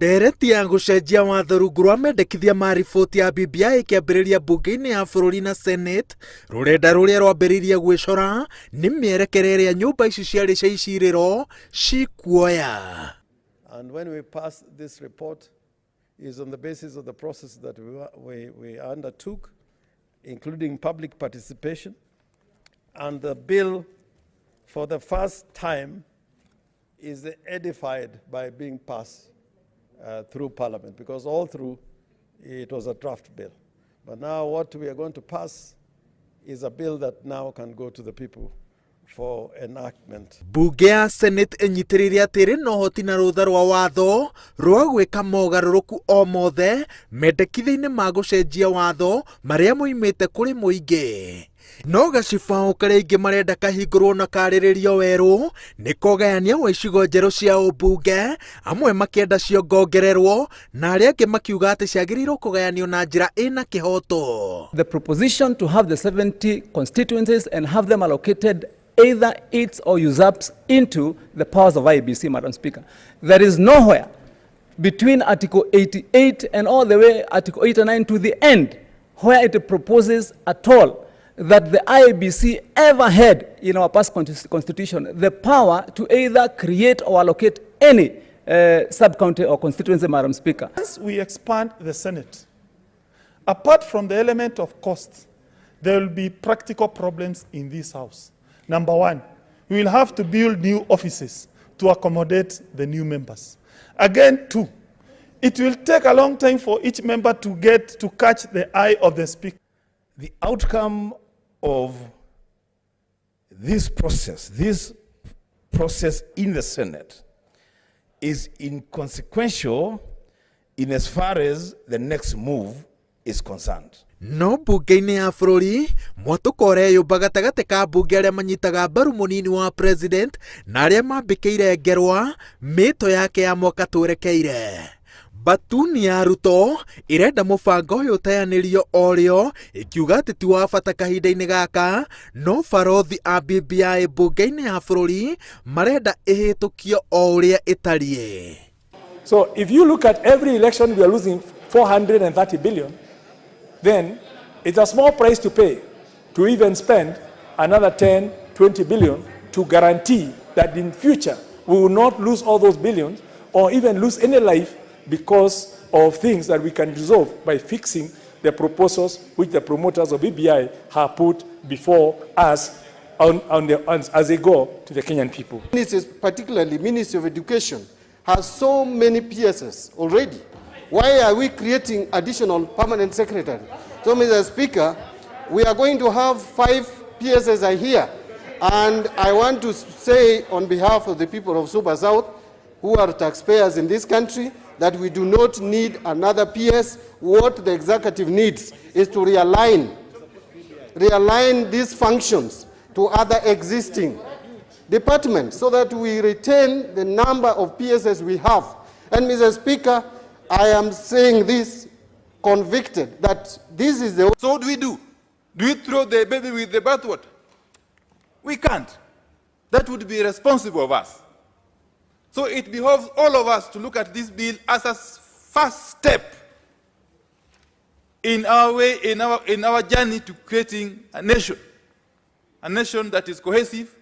Ndereti ya gũcenjia watho rungu rwa mendekithia ma riboti ya BBI ĩkĩambĩrĩria mbunge-inĩ ya bũrũri na Senate, rũrenda rũrĩa rwambĩrĩirie gwĩcora nĩ mĩerekera ĩrĩa nyũmba ici cierĩ cia icirĩro cikuoya. And when we pass this report, is on the basis of the process that we undertook, including public participation. And the bill, for the first time, is edified by being passed through Parliament, because all through it was a draft bill. But now what we are going to pass is a bill that now can go to the people for enactment. Mbunge ya Senate ĩnyitĩrĩire atĩ ĩrĩ na ũhoti na rũtha rwa watho rwa gwĩka mogarũrũku o mothe mendekithia-inĩ ma gũcenjia watho marĩa moimĩte kũrĩ mũingĩ. No gacibaũ karĩa aingĩ marenda kahingũrwo na karĩrĩrio werũ nĩ kogayania wa icigo njerũ cia ũmbunge, amwe makĩenda ciongongererwo na arĩa angĩ makiuga atĩ ciagĩrĩirwo kũgayanio na njĩra ĩna kĩhoto. The proposition to have the 70 constituencies and have them allocated either its or usurps into the powers of IEBC, Madam Speaker. There is nowhere between Article 88 and all the way Article 89 to the end where it proposes at all that the IEBC ever had in our past constitution the power to either create or allocate any sub-county or constituency, Madam Speaker. Once we expand the Senate, apart from the element of cost, there will be practical problems in this house. Number one, we will have to build new offices to accommodate the new members. Again, two, it will take a long time for each member to get to catch the eye of the speaker. The outcome of this process in the Senate, is inconsequential in as far as the next move is concerned. No mbunge-inĩ ya bũrũri mwatũka ũreyũmba gatagatĩ ka mbunge arĩa manyitaga mbaru mũnini wa president na arĩa mambĩkĩire ngerwa mĩto yake ya mwaka twerekeire. Batuni ya Ruto ĩrenda mũbango ũyũ ũteanĩrio o rĩo, ĩkiuga atĩ ti wa bata kahinda-inĩ gaka, no barothi a BBI mbunge-inĩ ya bũrũri marenda ĩhĩtũkio o ũrĩa ĩtariĩ. So if you look at every election we are losing 430 billion, then it's a small price to pay to even spend another 10, 20 billion to guarantee that in future we will not lose all those billions or even lose any life because of things that we can resolve by fixing the proposals which the promoters of BBI have put before us as they go to the Kenyan people. Ministries, particularly Ministry of Education, has so many PSs already. Why are we creating additional permanent secretary? So, Mr. Speaker, we are going to have 5 PSs are here. And I want to say on behalf of the people of Suba South, who are taxpayers in this country, that we do not need another PS. What the executive needs is to realign these functions to other existing departments so that we retain the number of PSs we have. And Mr. Speaker, I am saying this convicted that this is the... So what do we do? Do we throw the baby with the bathwater? We can't. That would be irresponsible of us. So it behoves all of us to look at this bill as a first step in our way, in our journey to creating a nation that is cohesive,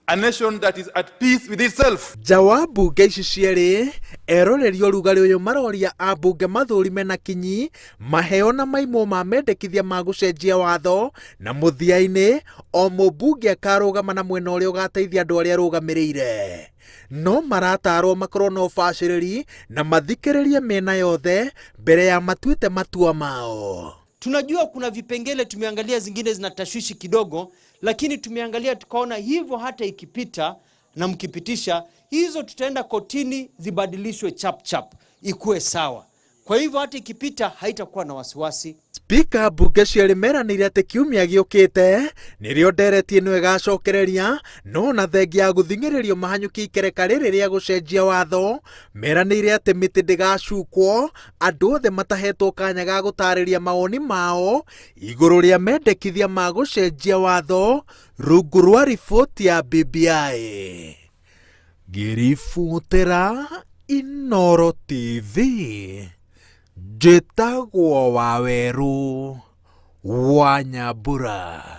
a nation that is at peace with itself. Nja wa mbunge ici cierĩ, eroreri ũrugarĩ ũyũ maroria ambunge mathũrime na kinyi maheo na maimwo ma mendekithia ma gũcenjia watho, na mũthia-inĩ o mũmbunge akarũgama na mwena ũrĩa ũgateithia andũ arĩa arũgamĩrĩire. No maratarwo makorwo na ũbacĩrĩri na mathikĩrĩrie mĩena yothe mbere ya matuĩte matua mao. Tunajua kuna vipengele tumeangalia zingine zina tashwishi kidogo, lakini tumeangalia tukaona hivyo hata ikipita na mkipitisha hizo tutaenda kotini zibadilishwe chap chap ikuwe sawa. Kwa hivyo hata ikipita haitakuwa na wasiwasi. Spika mbunge cierĩ meranĩire atĩ kiumia gĩũkĩte nĩrĩo ndereti ĩno ĩgacokereria, no na thengia ya gũthing'ĩrĩrio mahanyũkie ikereka rĩrĩ rĩa gũcenjia watho, meranĩire atĩ mĩtĩ ndĩgacukwo andũ othe matahetwo kanya ga gũtarĩria mawoni mao igũrũ rĩa mendekithia ma gũcenjia watho rungu rwa riboti ya BBI. Ngĩribotera Inooro TV, njĩtagwo Wawerũ wa Nyambura.